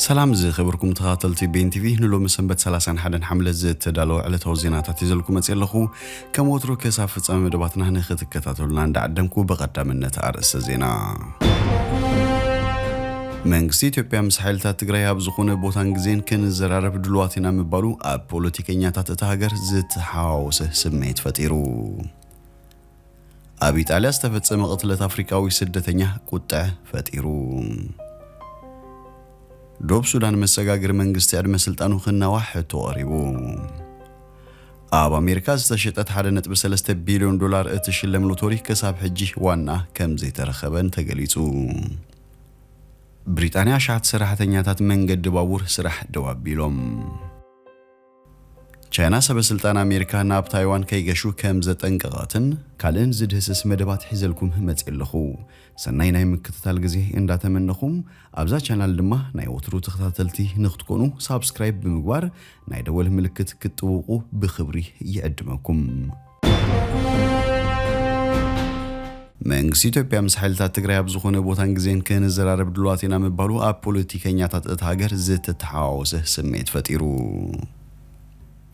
ሰላም ዝኸበርኩም ተኸታተልቲ ቤን ቲቪ፣ ንሎሚ ሰንበት ሰላሳን ሓደን ሓምለ ዝተዳለወ ዕለታዊ ዜናታት ሒዘልኩም መፅእ ኣለኹ። ከም ወትሩ ክሳብ ፍጻመ መደባትና ንክትከታተሉና እንዳዓደምኩ ብቐዳምነት ኣርእስተ ዜና። መንግስቲ ኢትዮጵያ ምስ ሓይልታት ትግራይ ኣብ ዝኾነ ቦታን ግዜን ክንዘራረብ ድልዋት ኢና ምባሉ ኣብ ፖለቲከኛታት እታ ሃገር ዝተሓዋወሰ ስምዒት ፈጢሩ። ኣብ ኢጣልያ ዝተፈጸመ ቅትለት ኣፍሪቃዊ ስደተኛ ቁጥዐ ፈጢሩ። ዶብ ሱዳን መሰጋግሪ መንግስቲ ዕድመ ስልጣኑ ክናዋሕ ሕቶ ቀሪቡ። ኣብ ኣሜሪካ ዝተሸጠት ሓደ ነጥቢ ሰለስተ ቢልዮን ዶላር እትሽለም ሎቶሪ ክሳብ ሕጂ ዋና ከም ዘይተረኸበን ተገሊጹ። ብሪጣንያ ኣሽሓት ሰራሕተኛታት መንገዲ ባቡር ስራሕ ደው ኣቢሎም። ቻይና ሰበ ስልጣን ኣሜሪካ ናብ ታይዋን ከይገሹ ከም ዘጠንቀቐትን ካልእን ዝድህስስ መደባት ሒዘልኩም መፅእ ኣለኹ። ሰናይ ናይ ምክትታል ግዜ እንዳተመነኹም ኣብዛ ቻናል ድማ ናይ ወትሩ ተኸታተልቲ ንክትኮኑ ሳብስክራይብ ብምግባር ናይ ደወል ምልክት ክትጥውቁ ብክብሪ ይዕድመኩም። መንግስቲ ኢትዮጵያ ምስ ሓይልታት ትግራይ ኣብ ዝኾነ ቦታን ግዜን ክንዘራረብ ድልዋት ኢና ምባሉ ኣብ ፖለቲከኛታት እታ ሃገር ዝተተሓዋወሰ ስምዒት ፈጢሩ።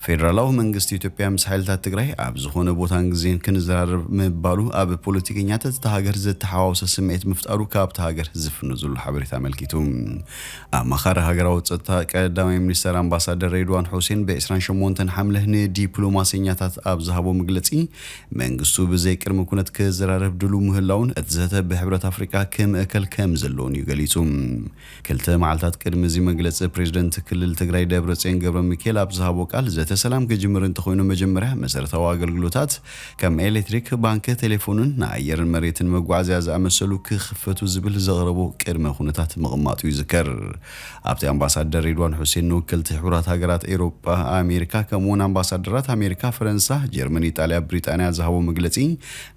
ፌደራላዊ መንግስቲ ኢትዮጵያ ምስ ሓይልታት ትግራይ ኣብ ዝኾነ ቦታን ግዜን ክንዘራረብ ምባሉ ኣብ ፖለቲከኛታት እታ ሃገር ዝተሓዋወሰ ስምዒት ምፍጣሩ ካብታ ሃገር ዝፍኖ ዘሎ ሓበሬታ ኣመልኪቱ። ኣማኻሪ ሃገራዊ ጸጥታ ቀዳማይ ሚኒስተር ኣምባሳደር ሬድዋን ሑሴን ብ ዕስራን ሸሞንተን ሓምለ ንዲፕሎማሰኛታት ኣብ ዝሃቦ መግለጺ፣ መንግስቱ ብዘይ ቅድመ ኩነት ክዘራረብ ድሉ ምህላውን እቲ ዘተ ብሕብረት ኣፍሪቃ ክምእከል ከም ዘለዎን እዩ ገሊጹ። ክልተ መዓልታት ቅድሚ እዚ መግለጺ፣ ፕሬዝደንት ክልል ትግራይ ደብረጽዮን ገብረ ሚካኤል ኣብ ዝሃቦ ቃል፣ ዘተ ሰላም ክጅምር እንተኾይኑ መጀመርያ መሰረታዊ ኣገልግሎታት ከም ኤሌክትሪክ፣ ባንክ፣ ቴሌፎንን ንኣየርን መሬትን መጓዓዝያ ዝኣመሰሉ ክኽፈቱ ዝብል ዘቕረቦ ቅድመ ኩነታት ምቕማጡ ይዝከር። ኣብቲ ኣምባሳደር ሬድዋን ሑሴን ንወከልቲ ሕቡራት ሃገራት ኤውሮጳ፣ ኣሜሪካ፣ ከምኡውን ኣምባሳደራት ኣሜሪካ፣ ፈረንሳ፣ ጀርመን፣ ኢጣልያ፣ ብሪጣንያ ዝሃቦ መግለጺ፣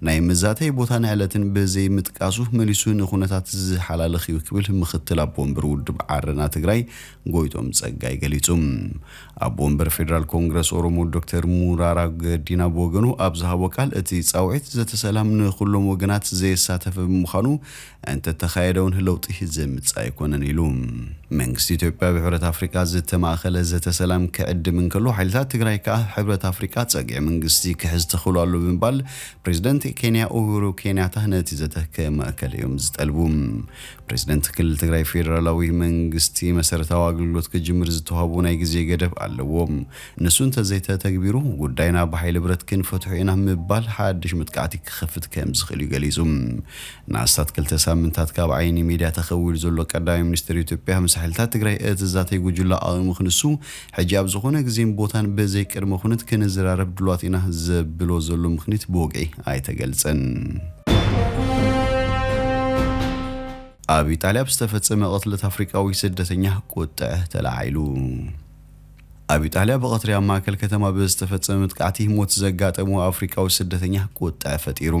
ናይ መዛተይ ቦታን ዕለትን ብዘይ ምጥቃሱ መሊሱ ንኩነታት ዝሓላለኽ እዩ ክብል ምክትል ኣቦ ወንበር ውድብ ዓረና ትግራይ ጎይቶም ጸጋይ ገሊጹ። ኣቦ ወንበር ፌደራል ኮንግረስ ኦሮሞ ዶክተር ሙራራ ገዲና ብወገኑ ኣብ ዝሃቦ ቃል፣ እቲ ጻውዒት ዘተ ሰላም ንኹሎም ወገናት ዘየሳተፈ ብምዃኑ፣ እንተተኻየደ እውን ለውጢ ዘምጽእ ኣይኮነን ኢሉ። መንግስቲ ኢትዮጵያ ብሕብረት ኣፍሪቃ ዝተማእኸለ ዘተ ሰላም ክዕድም እንከሎ፣ ሓይልታት ትግራይ ከኣ ሕብረት ኣፍሪቃ ጸግዒ መንግስቲ ክሕዝ ተኽእሎ ኣሎ ብምባል፣ ፕሬዝደንት ኬንያ ኡሁሩ ኬንያታ ነቲ ዘተ ክማእከል እዮም ዝጠልቡ። ፕሬዝደንት ክልል ትግራይ፣ ፌደራላዊ መንግስቲ መሰረታዊ ኣገልግሎት ክጅምር ዝተዋህቦ ናይ ግዜ ገደብ ኣለዎ። ንሱ እንተዘይተተግቢሩ፣ ጉዳይና ብሓይሊ ብረት ክንፈትሖ ኢና ምባል ሓድሽ መጥቃዕቲ ክኸፍት ከም ዝኽእል እዩ ገሊጹ። ንኣስታት ክልተ ሳምንታት ካብ ዓይኒ ሚድያ ተኸዊሉ ዘሎ ቀዳማይ ሚኒስትር ኢትዮጵያ፣ ምስ ሓይልታት ትግራይ እትዛተይ ጉጅለ ኣቒሙ ክንሱ፣ ሕጂ ኣብ ዝኾነ ግዜን ቦታን ብዘይ ቅድመ ኩነት ክንዘራረብ ድሉዋት ኢና ዘብሎ ዘሎ ምኽኒት ብወግዒ ኣይተገልጸን። ኣብ ኢጣልያ ብዝተፈጸመ ቅትለት ኣፍሪቃዊ ስደተኛ ቁጥዐ ተለዓዒሉ። ኣብ ኢጣልያ ብቐትሪ ኣብ ማእከል ከተማ ብዝተፈጸመ መጥቃዕቲ ሞት ዘጋጠሞ ኣፍሪቃዊ ስደተኛ ቁጥዐ ፈጢሩ።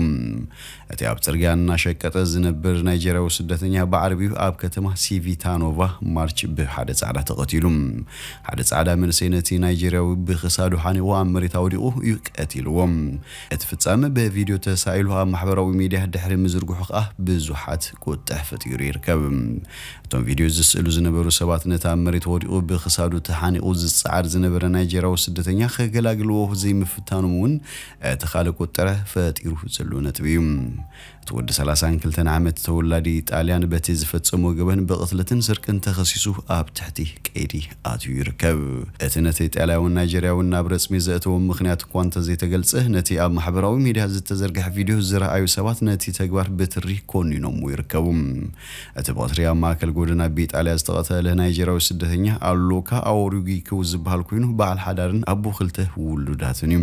እቲ ኣብ ጽርግያ እናሸቀጠ ዝነብር ናይጀርያዊ ስደተኛ ብዓርቢኡ ኣብ ከተማ ሲቪታኖቫ ማርች ብሓደ ጻዕዳ ተቐቲሉ። ሓደ ጻዕዳ መንእሰይ ነቲ ናይጀርያዊ ብኽሳዱ ሓኒቑ ኣብ መሬት ኣውዲቑ እዩ ቀቲልዎ። እቲ ፍጻመ ብቪድዮ ተሳኢሉ ኣብ ማሕበራዊ ሚድያ ድሕሪ ምዝርግሑ ከኣ ብዙሓት ቁጥዕ ፈጢሩ ይርከብ። እቶም ቪድዮ ዝስእሉ ዝነበሩ ሰባት ነቲ ኣብ መሬት ወዲቑ ብኽሳዱ ተሓኒቑ ዝጸዓር ዝነበረ ናይጀርያዊ ስደተኛ ከገላግልዎ ዘይምፍታኖም እውን እቲ ካልእ ቁጥዕ ፈጢሩ ዘሎ ነጥቢ እዩ። እቲ ወዲ ሰላሳን ክልተን ዓመት ተወላዲ ጣልያን በቲ ዝፈጸሞ ገበን ብቕትለትን ስርቅን ተኸሲሱ ኣብ ትሕቲ ቀይዲ ኣትዩ ይርከብ። እቲ ነቲ ጣልያውን ናይጀርያውን ናብ ረጽሚ ዘእተዎም ምኽንያት እኳ እንተዘይተገልጸ፣ ነቲ ኣብ ማሕበራዊ ሚድያ ዝተዘርግሐ ቪድዮ ዝረኣዩ ሰባት ነቲ ተግባር ብትሪ ኮኒኖምዎ ይርከቡ። እቲ ብቐትሪ ኣብ ማእከል ጎደና ብኢጣልያ ዝተቐተለ ናይጀርያዊ ስደተኛ ኣሉካ ኣወሩጊኩ ዝበሃል ኮይኑ፣ በዓል ሓዳርን ኣቦ ክልተ ውሉዳትን እዩ።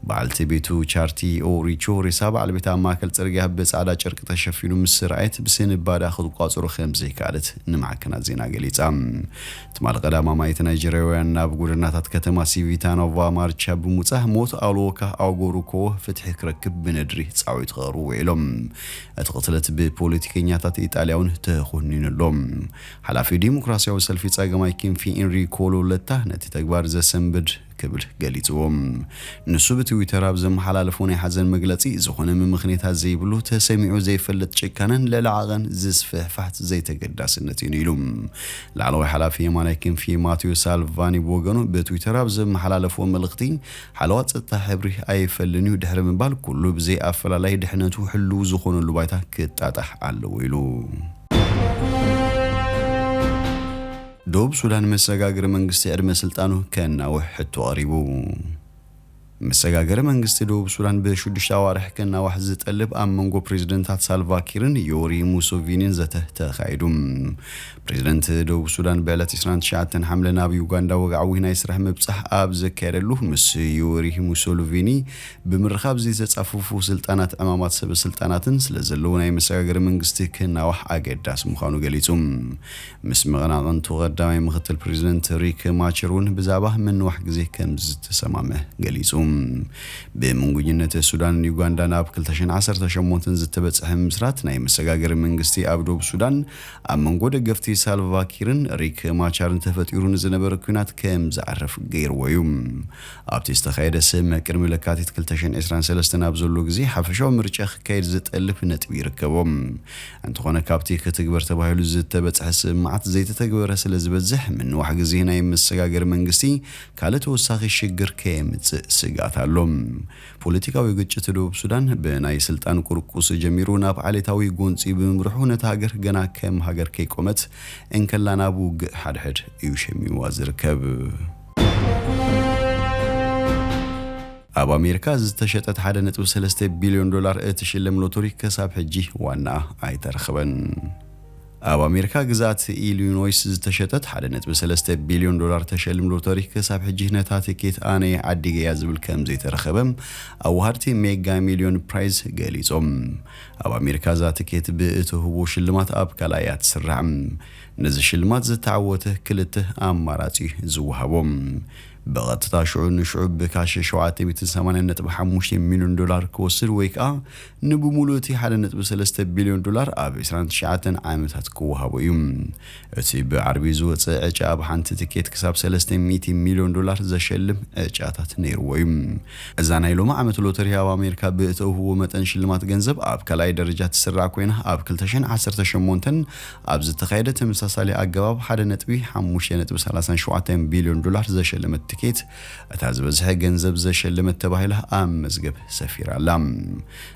በዓልቲ ቤቱ ቻርቲ ኦሪቾ ሬሳ በዓል ቤታ ኣብ ማእከል ጽርግያ ብጻዕዳ ጨርቂ ተሸፊኑ ምስ ረኣየት፣ ብስንባዳ ክትቋጽሮ ከም ዘይከኣለት ንማዕከናት ዜና ገሊጻ። ትማሊ ቀዳም ኣማኢት ናይጀርያውያን ናብ ጎደናታት ከተማ ሲቪታኖቫ ማርቻ ብምውጻእ፣ ሞት ኣልዎካ ኣጎሩኮ ፍትሒ ክረክብ ብነድሪ ጻዊት ክቐርቡ ውዒሎም። እቲ ቅትለት ብፖለቲከኛታት ኢጣልያ እውን ተኾኒኑ ኣሎ። ሓላፊ ዲሞክራሲያዊ ሰልፊ ጸገማይ ክንፊ ኢንሪኮ ሎለታ ነቲ ተግባር ዘሰንብድ ክብል ገሊጽዎ። ንሱ ብትዊተር ኣብ ዘመሓላለፎ ናይ ሓዘን መግለጺ፣ ዝኾነ ምምኽኔታት ዘይብሉ፣ ተሰሚዑ ዘይፈልጥ ጭካነን ልዕሊ ዓቐን ዝስፍሕፋሕ ዘይተገዳስነትን እዩ ኢሉ። ላዕለዋይ ሓላፊ የማናይ ክንፊ ማቴዎ ሳልቫኒ ብወገኑ ብትዊተር ኣብ ዘመሓላለፎ መልእኽቲ፣ ሓለዋ ጸጥታ ሕብሪ ኣይፈልን እዩ ድሕሪ ምባል፣ ኩሉ ብዘይ ኣፈላላይ ድሕነቱ ህልው ዝኾነሉ ባይታ ክጣጣሕ ኣለዎ ኢሉ። ደቡብ ሱዳን መሰጋገሪ መንግስቲ ዕድመ ስልጣኑ ከናውሕ ሕቶ ቀሪቡ። መሰጋገሪ መንግስቲ ደቡብ ሱዳን ብሽዱሽተ ኣዋርሕ ከናዋሕ ዝጠልብ ኣብ መንጎ ፕሬዝደንታት ሳልቫ ኪርን ዮሪ ሙሶቪኒን ዘተ ተኻይዱ። ፕሬዝደንት ደቡብ ሱዳን ብዕለት ዕስራን ትሽዓተን ሓምለ ናብ ዩጋንዳ ወግዓዊ ናይ ስራሕ ምብጻሕ ኣብ ዘካየደሉ፣ ምስ ዮሪ ሙሶቪኒ ብምርኻብ ዝተጻፈፉ ስልጣናት ዕማማት ሰበ ስልጣናትን ስለ ዘለዉ ናይ መሰጋገሪ መንግስቲ ክናዋሕ ኣገዳሲ ምዃኑ ገሊጹ። ምስ መቐናቕንቱ ቀዳማይ ምኽትል ፕሬዝደንት ሪክ ማቸር እውን ብዛዕባ ምንዋሕ ግዜ ከም ዝተሰማምዐ ገሊጹ። ብምንጉኝነት ሱዳንን ዩጋንዳን ኣብ ክልተ ሽሕን ዓሰርተ ሸሞንተን ዝተበጽሐ ምስራት ናይ መሰጋገሪ መንግስቲ ኣብ ደቡብ ሱዳን ኣብ መንጎ ደገፍቲ ሳልቫ ኪርን ሪክ ማቻርን ተፈጢሩ ንዝነበረ ኲናት ከም ዝዓርፍ ገይርዎ እዩ። ኣብቲ ዝተኻየደ ስምምዕ ቅድሚ ለካቲት ክልተ ሽሕን ዕስራን ሰለስተን ኣብ ዘሎ ግዜ ሓፈሻዊ ምርጫ ክካየድ ዝጠልብ ነጥቢ ይርከቦ። እንተኾነ ካብቲ ክትግበር ተባሂሉ ዝተበጽሐ ስምምዓት ዘይተተግበረ ስለ ዝበዝሕ ምንዋሕ ግዜ ናይ መሰጋገሪ መንግስቲ ካልእ ተወሳኺ ሽግር ከየምጽእ ስግኣት ኣሎ። ፖለቲካዊ ግጭት ደቡብ ሱዳን ብናይ ስልጣን ቁርቁስ ጀሚሩ ናብ ዓሌታዊ ጎንጺ ብምምርሑ ነታ ሃገር ገና ከም ሃገር ከይቆመት እንከላ ናብ ውግእ ሓድሕድ እዩ ሸሚምዋ ዝርከብ። ኣብ ኣሜሪካ ዝተሸጠት ሓደ ነጥቢ ሰለስተ ቢልዮን ዶላር እትሽለም ሎተሪ ክሳብ ሕጂ ዋናኣ ኣይተረኽበን። ኣብ ኣሜሪካ ግዝኣት ኢሊኖይስ ዝተሸጠት ሓደ ነጥቢ ሰለስተ ቢልዮን ዶላር ተሸልም ሎተሪ ክሳብ ሕጂ ነታ ትኬት ኣነ ዓዲገያ ዝብል ከም ዘይተረኸበ ኣዋሃድቲ ሜጋ ሚልዮን ፕራይዝ ገሊጾም። ኣብ ኣሜሪካ እዛ ትኬት ብእትህቦ ሽልማት ኣብ ካልኣይ እያ ትስራዕ። ነዚ ሽልማት ዝተዓወተ ክልተ ኣማራጺ ዝወሃቦ። ብቐጥታ ሽዑ ንሽዑ ብካሽ ሸውዓተ ሚእትን ሰማንያን ነጥቢ ሓሙሽተ ሚልዮን ዶላር ክወስድ ወይ ከኣ ንብሙሉእ እቲ ሓደ ነጥቢ ሰለስተ ቢልዮን ዶላር ኣብ ዕስራን ትሽዓተን ዓመታት ክወሃቦ እዩ። እቲ ብዓርቢ ዝወጸ ዕጫ ኣብ ሓንቲ ትኬት ክሳብ ሰለስተ ሚእቲ ሚልዮን ዶላር ዘሸልም ዕጫታት ነይርዎ እዩ። እዛ ናይ ሎሚ ዓመት ሎተሪ ኣብ ኣሜሪካ ብእተውህቦ መጠን ሽልማት ገንዘብ ኣብ ካልኣይ ደረጃ ትስራዕ ኮይና፣ ኣብ ክልተ ሽሕን ዓሰርተ ሸሞንተን ኣብ ዝተኻየደ ተመሳሳሊ ኣገባብ ሓደ ነጥቢ ሓሙሽተ ነጥቢ ሰላሳን ሸውዓተን ቢልዮን ዶላር ዘሸለመት ትኬት፣ እታ ዝበዝሐ ገንዘብ ዘሸለመት ተባሂላ ኣብ መዝገብ ሰፊራ ኣላ።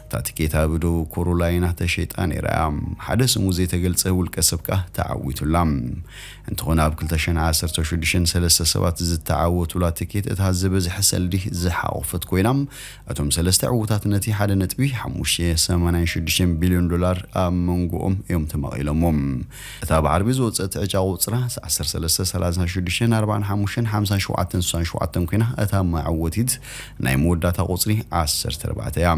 እታ ትኬት ኣብ ደቡብ ኮሮላይና ተሸይጣ ነይራ እያ። ሓደ ስሙ ዘይተገልጸ ውልቀ ሰብ ከኣ ተዓዊቱላ። እንተኾነ ኣብ ክልተ ሽሕን ዓሰርተ ሽዱሽተን ሰለስተ ሰባት ዝተዓወቱላ ትኬት እታ ዝበዝሐ ሰልዲ ዝሓቖፈት ኮይና፣ እቶም ሰለስተ ዕዉታት ነቲ ሓደ ነጥቢ ሓሙሽተ ሰማንያን ሽዱሽተን ቢልዮን ዶላር ኣብ መንጎኦም እዮም ተማቒሎሞ። እታ ብዓርቢ ዝወጸት ዕጫ ቁጽራ ዓሰርተ ሰለስተ፣ ሰላሳ ሽዱሽተ፣ ኣርባዓን ሓሙሽተን፣ ሓምሳን ሸውዓተን፣ ስሳን ሸውዓተን ኮይና፣ እታ መዐወቲት ናይ መወዳእታ ቁጽሪ ዓሰርተ ኣርባዕተ እያ።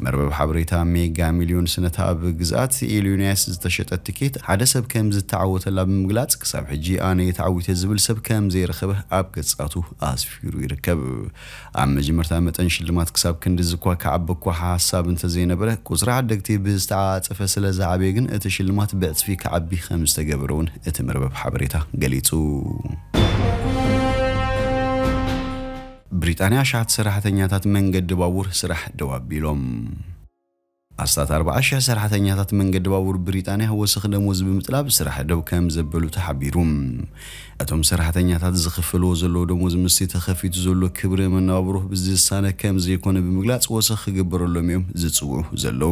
መርበብ ሓበሬታ ሜጋ ሚልዮንስ ነታ ኣብ ግዝኣት ኢሊኖይስ ዝተሸጠት ትኬት ሓደ ሰብ ከም ዝተዓወተላ ብምግላጽ፣ ክሳብ ሕጂ ኣነ እየ ተዓዊተ ዝብል ሰብ ከም ዘይረኸበ ኣብ ገጻቱ ኣስፊሩ ይርከብ። ኣብ መጀመርታ መጠን ሽልማት ክሳብ ክንድዚ እኳ ክዓቢ እኳ ሓሳብ እንተዘይነበረ፣ ቁጽሪ ዓደግቲ ብዝተዓጻጸፈ ስለ ዝዓበየ ግን እቲ ሽልማት ብዕጽፊ ክዓቢ ከም ዝተገበረ እውን እቲ መርበብ ሓበሬታ ገሊጹ። ብሪጣንያ ኣሽሓት ሰራሕተኛታት መንገዲ ባቡር ስራሕ ደው ኣቢሎም። ኣስታት ኣርባዓ ሽሕ ሰራሕተኛታት መንገዲ ባቡር ብሪጣንያ ወሰኽ ደሞዝ ብምጥላብ ስራሕ ደው ከም ዘበሉ ተሓቢሩ። እቶም ሰራሕተኛታት ዝኽፈልዎ ዘለዉ ደሞዝ ምስቲ ተኸፊቱ ዘሎ ክብሪ መነባብሮ ብዝሳነ ከም ዘይኮነ ብምግላጽ ወሰኽ ክግበረሎም እዮም ዝጽውዑ ዘለዉ።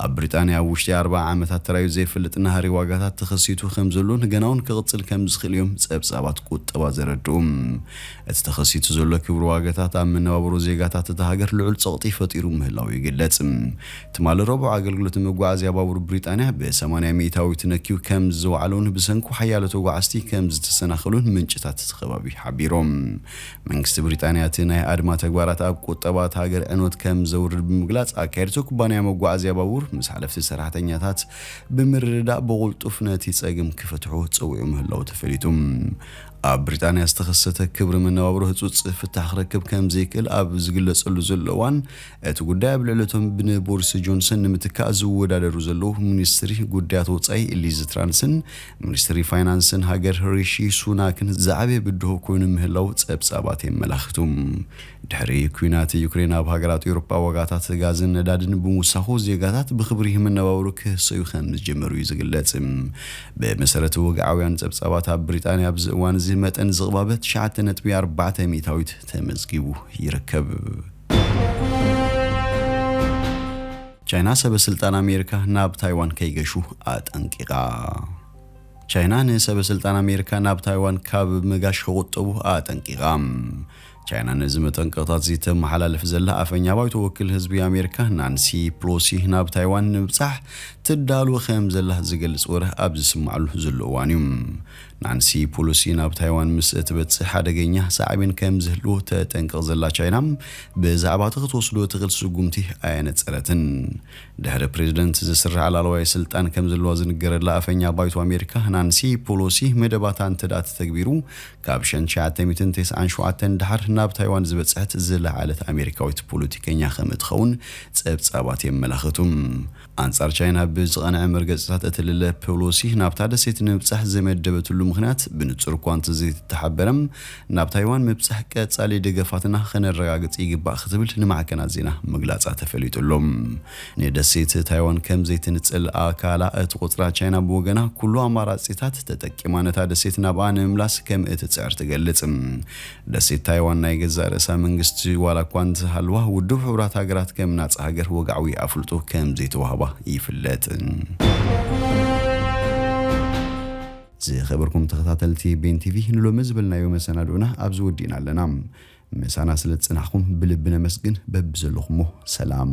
ኣብ ብሪጣንያ ኣብ ውሽጢ ኣርብዓ ዓመታት ተራእዩ ዘይፈልጥ ናህሪ ዋጋታት ተኸሲቱ ከም ዘሎን ገና እውን ክቕጽል ከም ዝኽእል እዮም ጸብጻባት ቁጠባ ዘረድኡ። እቲ ተኸሲቱ ዘሎ ክብሪ ዋጋታት ኣብ መነባብሮ ዜጋታት እታ ሃገር ልዑል ጸቕጢ ፈጢሩ ምህላው ይግለጽ። ትማሊ ረቡዕ ኣገልግሎት መጓዓዝያ ባቡር ብሪጣንያ ብሰማንያ ሚእታዊት ነክዩ ከም ዝወዓሎን ብሰንኩ ሓያሎ ተጓዓዝቲ ከም ዝተሰናኸሉን ምንጭታት እቲ ከባቢ ሓቢሮም። መንግስቲ ብሪጣንያ እቲ ናይ ኣድማ ተግባራት ኣብ ቁጠባ እታ ሃገር ዕንወት ከም ዘውርድ ብምግላጽ፣ ኣካየድቲ ኩባንያ መጓዓዝያ ባቡር ምስ ሓለፍቲ ሰራሕተኛታት ብምርድዳእ ብቕልጡፍ ነቲ ጸገም ክፈትሑ ጸዊዑ ምህላው ተፈሊጡ። ኣብ ብሪጣንያ ዝተኸሰተ ክብሪ መነባብሮ ህጹጽ ፍታሕ ክረክብ ከም ዘይክእል ኣብ ዝግለጸሉ ዘሎ እዋን፣ እቲ ጉዳይ ኣብ ልዕሊ እቶም ብንቦሪስ ጆንሰን ንምትካእ ዝወዳደሩ ዘለዉ ሚኒስትሪ ጉዳያት ወጻኢ ሊዝ ትራንስን ሚኒስትሪ ፋይናንስን ሃገር ሪሺ ሱናክን ዝዓበየ ብድሆ ኮይኑ ምህላው ጸብጻባት የመላኽቱ። ድሕሪ ኲናት ዩክሬን ኣብ ሃገራት ኤውሮጳ ዋጋታት ጋዝን ነዳድን ብምውሳኹ ዜጋታት ብኽብሪ መነባብሮ ክህሰዩ ከም ዝጀመሩ እዩ ዝግለጽ። ብመሰረት ወግዓውያን ጸብጻባት ኣብ ብሪጣንያ ኣብዚ እዋን እዚ መጠን ዝቕባበ ትሽዓተ ነጥቢ ኣርባዕተ ሚእታዊት ተመዝጊቡ ይርከብ። ቻይና ሰበ ስልጣን ኣሜሪካ ናብ ታይዋን ከይገሹ ኣጠንቂቓ። ቻይና ንሰበ ስልጣን ኣሜሪካ ናብ ታይዋን ካብ ምጋሽ ክቑጠቡ ኣጠንቂቓ። ቻይና ነዚ መጠንቀቕታት ዝተመሓላለፍ ዘላ ኣፈኛ ባይቶ ወኪል ህዝቢ ኣሜሪካ ናንሲ ፕሎሲ ናብ ታይዋን ንምብጻሕ ትዳሉ ከም ዘላ ዝገልጽ ወረ ኣብ ዝስማዕሉ ዘሎ እዋን እዩ። ናንሲ ፖሎሲ ናብ ታይዋን ምስ እትበጽሕ ሓደገኛ ሳዕቤን ከም ዝህልዎ ተጠንቅቕ ዘላ ቻይና፣ ብዛዕባ እቲ ክትወስዶ ትኽእል ስጉምቲ ኣየነጸረትን። ድሕሪ ፕሬዝደንት ዝስራሕ ላዕለዋይ ስልጣን ከም ዘለዋ ዝንገረላ ኣፈኛ ባይቶ ኣሜሪካ ናንሲ ፖሎሲ፣ መደባታ እንተ ደኣ ተተግቢሩ፣ ካብ ሽሕን ትሽዓተ ሚእትን ተስዓን ሸውዓተን ደሓር ናብ ታይዋን ዝበጽሐት ዝለዓለት ኣሜሪካዊት ፖለቲከኛ ከም እትኸውን ጸብጻባት የመላኽቱ። ኣንጻር ቻይና ብዝቐንዐ መርገጺታት እትልለ ፔሎሲ፣ ናብታ ደሴት ንምብጻሕ ዘመደበትሉ ምኽንያት ብንጹር እኳ እንተዘይተሓበረ፣ ናብ ታይዋን ምብጻሕ ቀጻሊ ደገፋትና ከነረጋግጽ ይግባእ ክትብል ንማዕከናት ዜና ምግላጻ ተፈሊጡ ኣሎ። ንደሴት ታይዋን ከም ዘይትንጽል ኣካላ እትቖጽራ ቻይና ብወገና፣ ኩሉ ኣማራጺታት ተጠቂማ ነታ ደሴት ናብኣ ንምምላስ ከም እትጽዕር ትገልጽ። ደሴት ታይዋን ናይ ገዛእ ርእሳ መንግስቲ ዋላ እኳ እንተሃልዋ፣ ውድብ ሕቡራት ሃገራት ከም ናጻ ሃገር ወግዓዊ ኣፍልጦ ከም ዘይተዋህባ ይፍለጥ። ዝኸበርኩም ተኸታተልቲ ቤን ቲቪ፣ ንሎሚ ዝበልናዮ መሰናዶና ኣብዚ ወዲእና ኣለና። ምሳና ስለ ዝጸናሕኩም ብልቢ ነመስግን። በብዘለኹሞ ሰላም።